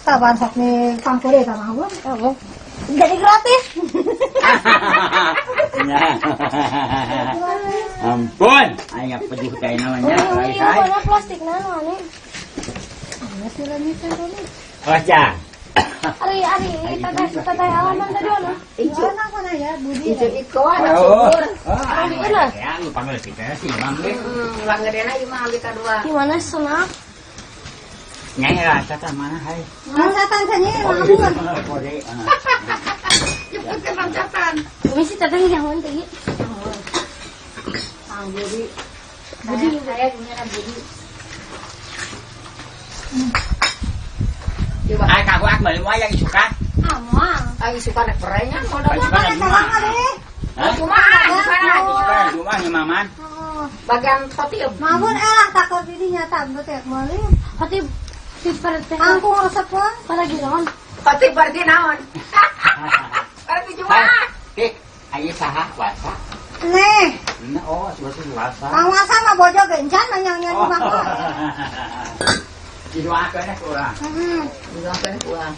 Kapan sok nih pangkure sama aku? Kamu. Jadi gratis. Nya. Ampun, aya pedih kayak namanya. Oh, Hai, iya, hai. mana plastik na ano? Ano sila ni Saroni? Oh, ja. Ari, ari, tatay, tatay, alaman tadi ano? Ijo. Ano ko na ya, Budi. Ijo iko anak Oh, subur. oh, Ano? ya, lu panggil kita sih, Bang. Langgedena ieu mah ambil kadua. Gimana senang? Nyai rasa tah mana hai? Loncatan saja, mampun. Kode. Ah. Jemputkan loncatan. Ini sih teteh jangan tadi. Kang Budi. Budi. Saya punya Budi. Coba. Ah, kamu ak beli moal yang isukan. Ah, moal. Ayo suka nek perenya modal. Isukan Mana salah kali? Hah? Cuma sana Isukan cuma nih maman. Oh. Bagian khotib. Mampun elah takut ini nyata betul meuli. Hati di teh. Angkung resep pun. Pada ginaon. Khotib berarti naon? Berarti cuma. Hai, Tik, ayo saha puasa. Nih, Nah, oh, sebetulnya puasa. Kang Wasa mah bojo gencan nanya-nanya Oh. mah. Didoakeun ya kurang. Heeh. Didoakeun kurang.